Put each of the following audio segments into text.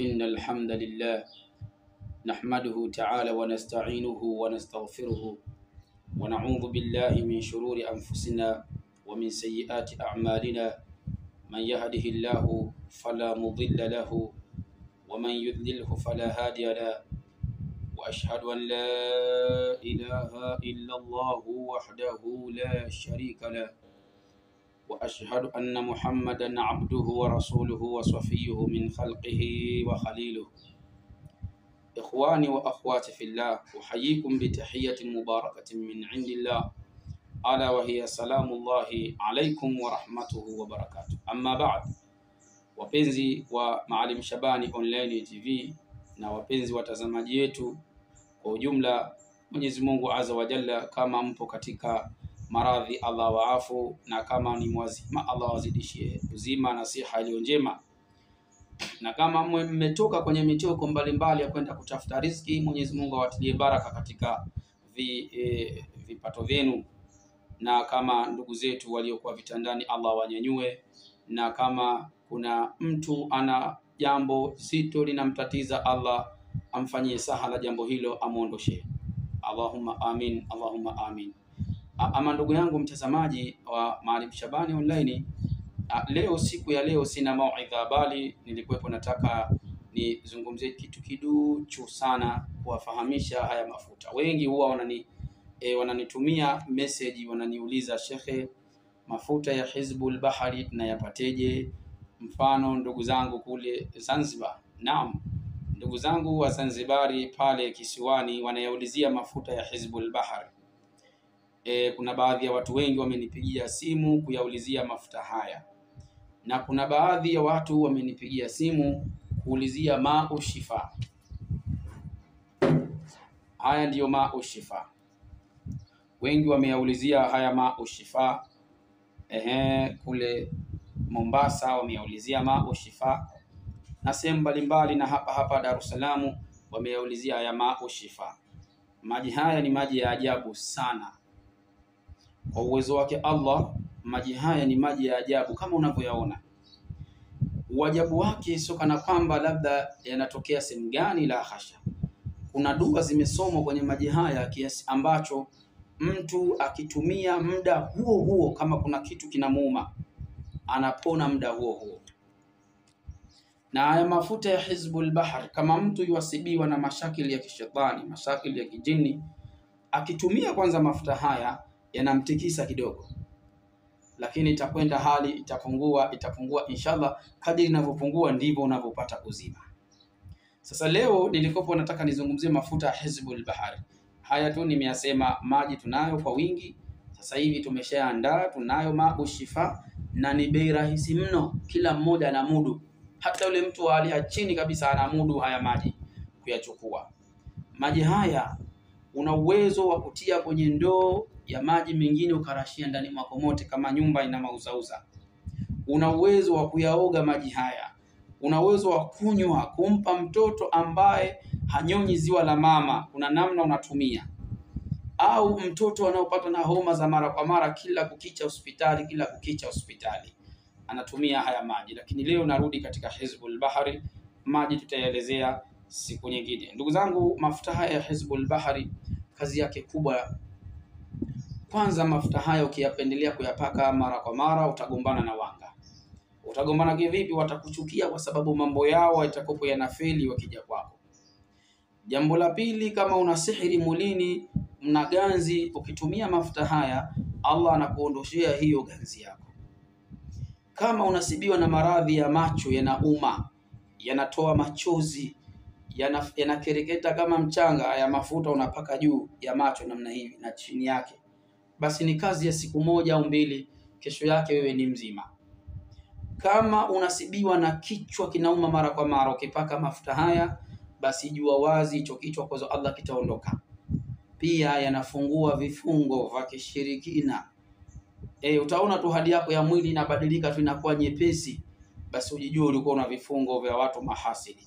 إن الحمد لله نحمده تعالى ونستعينه ونستغفره ونعوذ بالله من شرور أنفسنا ومن سيئات أعمالنا، من يهده الله فلا مضل له ومن يضلله فلا هادي له، وأشهد أن لا إله إلا الله وحده لا شريك له، وأشهد أن محمدا عبده ورسوله وصفيه من خلقه وخليله. إخواني وأخواتي في الله، أحييكم بتحية مباركة من عند الله، ألا وهي سلام الله عليكم ورحمته وبركاته. أما بعد، wapenzi wa Maalim Shabani Online TV na wapenzi watazamaji wetu kwa ujumla, Mwenyezi Mungu Azza wa Jalla, kama mpo katika maradhi Allah waafu, na kama ni mwazima Allah wazidishie uzima na siha iliyo njema, na kama mmetoka kwenye mitoko mbalimbali ya kwenda kutafuta riziki, Mwenyezi Mungu awatilie baraka katika vipato vyenu, na kama ndugu zetu waliokuwa vitandani Allah wanyanyue, na kama kuna mtu ana jambo zito linamtatiza Allah amfanyie sahala jambo hilo, amuondoshe. Allahumma amin, Allahumma amin. Ama ndugu yangu mtazamaji wa Maalim Shabani Online, leo siku ya leo sina mauidha, bali nilikuwepo nataka nizungumzie kitu kiduchu sana kuwafahamisha haya mafuta. Wengi huwa wananitumia message, wananiuliza, shekhe, mafuta ya Hizbul Bahari tunayapateje? Mfano ndugu zangu kule Zanzibar, naam, ndugu zangu wa Zanzibari pale kisiwani wanayaulizia mafuta ya Hizbul Bahari. Kuna baadhi ya watu wengi wamenipigia simu kuyaulizia mafuta haya, na kuna baadhi ya watu wamenipigia simu kuulizia ma'u shifa. Haya ndiyo ma'u shifa, wengi wameyaulizia haya ma'u shifa. Kule Mombasa wameyaulizia ma'u shifa, na sehemu mbalimbali, na hapa hapa Dar es Salaam wameyaulizia haya ma'u shifa. Maji haya ni maji ya ajabu sana. Kwa uwezo wake Allah, maji haya ni maji ya ajabu kama unavyoyaona. Uajabu wake sio kana kwamba labda yanatokea sehemu gani, la hasha. Kuna dua zimesomwa kwenye maji haya kiasi ambacho mtu akitumia muda huo huo, kama kuna kitu kinamuuma, anapona muda huo huo. Na haya mafuta ya Hizbul Bahar, kama mtu yuasibiwa na mashakili ya kishetani, mashakili ya kijini, akitumia kwanza mafuta haya yanamtikisa kidogo, lakini itakwenda hali itapungua, itapungua inshallah. Kadiri inavyopungua ndivyo unavyopata uzima. Sasa leo nilikopo nataka nizungumzie mafuta ya Hizbul Bahari. Haya tu nimeyasema, maji tunayo kwa wingi sasa hivi, tumeshaandaa, tunayo ma'u shifa, na ni bei rahisi mno, kila mmoja anamudu, hata yule mtu wa hali ya chini kabisa anamudu haya maji kuyachukua. Maji haya una uwezo wa kutia kwenye ndoo ya maji mengine ukarashia ndani mwako mote, kama nyumba ina mauzauza. Una uwezo wa kuyaoga maji haya, una uwezo wa kunywa, kumpa mtoto ambaye hanyonyi ziwa la mama, kuna namna unatumia, au mtoto anaopata na homa za mara kwa mara, kila kukicha hospitali, kila kukicha hospitali, anatumia haya maji. Lakini leo narudi katika Hizbul Bahari, maji tutaelezea siku nyingine. Ndugu zangu, mafuta haya ya Hizbul Bahari kazi yake kubwa, kwanza mafuta haya ukiyapendelea kuyapaka mara kwa mara utagombana na wanga. Utagombana kivipi? Watakuchukia kwa sababu mambo yao yatakopo yanafeli wakija kwako. Jambo la pili, kama una sihiri mwilini, mna ganzi, ukitumia mafuta haya Allah anakuondoshea hiyo ganzi yako. Kama unasibiwa na maradhi ya macho yanauma, yanatoa machozi, yanakereketa kama mchanga, haya mafuta unapaka juu ya macho namna hivi na chini yake, basi ni kazi ya siku moja au mbili, kesho yake wewe ni mzima. Kama unasibiwa na kichwa kinauma mara kwa mara, ukipaka mafuta haya basi jua wazi hicho kichwa kwa Allah kitaondoka. Pia yanafungua vifungo vya kishirikina. Utaona tu hali yako ya mwili inabadilika tu, inakuwa nyepesi, basi ujijue ulikuwa una vifungo vya watu mahasidi.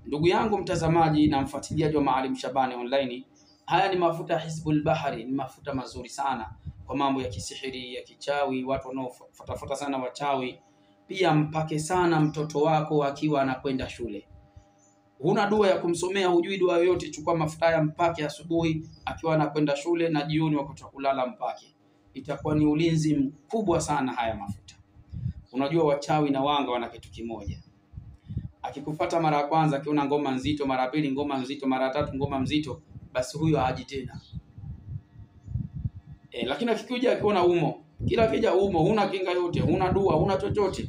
Ndugu yangu mtazamaji na mfuatiliaji wa Maalim Shabani Online, haya ni mafuta Hizbul Bahari, ni mafuta mazuri sana kwa mambo ya kisihiri, ya kichawi, watu wanaofuatafuta sana wachawi. Pia mpake sana mtoto wako akiwa anakwenda shule. Huna dua ya kumsomea, hujui dua yoyote, chukua mafuta haya mpake asubuhi akiwa anakwenda shule na jioni wakati wa kulala mpake. Itakuwa ni ulinzi mkubwa sana haya mafuta. Unajua wachawi na wanga wana kitu kimoja. Akikupata mara ya kwanza akiona ngoma nzito, mara pili ngoma nzito, mara tatu ngoma nzito, basi huyo haji tena. Lakini akikuja akiona umo, kila akija umo, huna kinga yote, huna dua, huna chochote.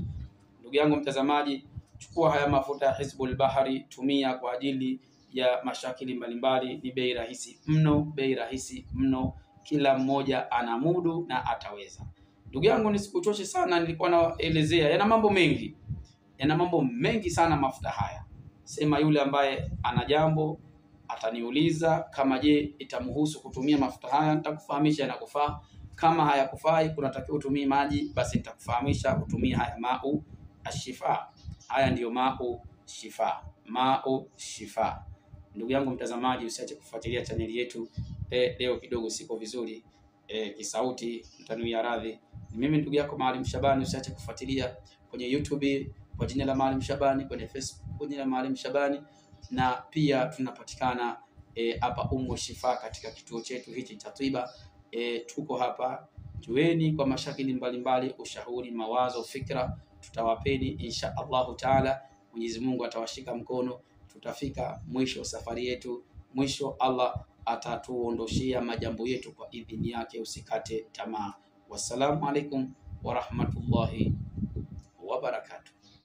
Ndugu yangu mtazamaji, chukua haya mafuta ya Hizbul Bahari, tumia kwa ajili ya mashakili mbalimbali. Ni bei rahisi mno, bei rahisi mno, kila mmoja anamudu na ataweza. Ndugu yangu, nisikuchoshe sana, nilikuwa naelezea yana mambo mengi, yana mambo mengi sana mafuta haya. Sema yule ambaye ana jambo ataniuliza kama je, itamhusu kutumia mafuta haya, nitakufahamisha yanakufaa. Kama hayakufai, kunatakiwa utumie maji, basi nitakufahamisha utumie haya mau ashifa. Haya ndiyo mau shifa, mau shifa. Ndugu yangu mtazamaji, usiache kufuatilia chaneli yetu. Leo kidogo siko vizuri kisauti, mtanuia radhi. Ni mimi ndugu yako Maalim Shabani. Usiache kufuatilia kwenye YouTube kwa jina la Maalim Shabani, kwenye Facebook kwa jina la Maalim Shabani, na pia tunapatikana hapa Umu Shifa katika kituo chetu hichi cha tiba. Tuko hapa, jueni kwa mashakili mbalimbali, ushauri, mawazo, fikra tutawapeni insha Allahu taala. Mwenyezi Mungu atawashika mkono, tutafika mwisho safari yetu, mwisho Allah atatuondoshia majambo yetu kwa idhini yake. Usikate tamaa. Wassalamu alaikum warahmatullahi wabarakatuh.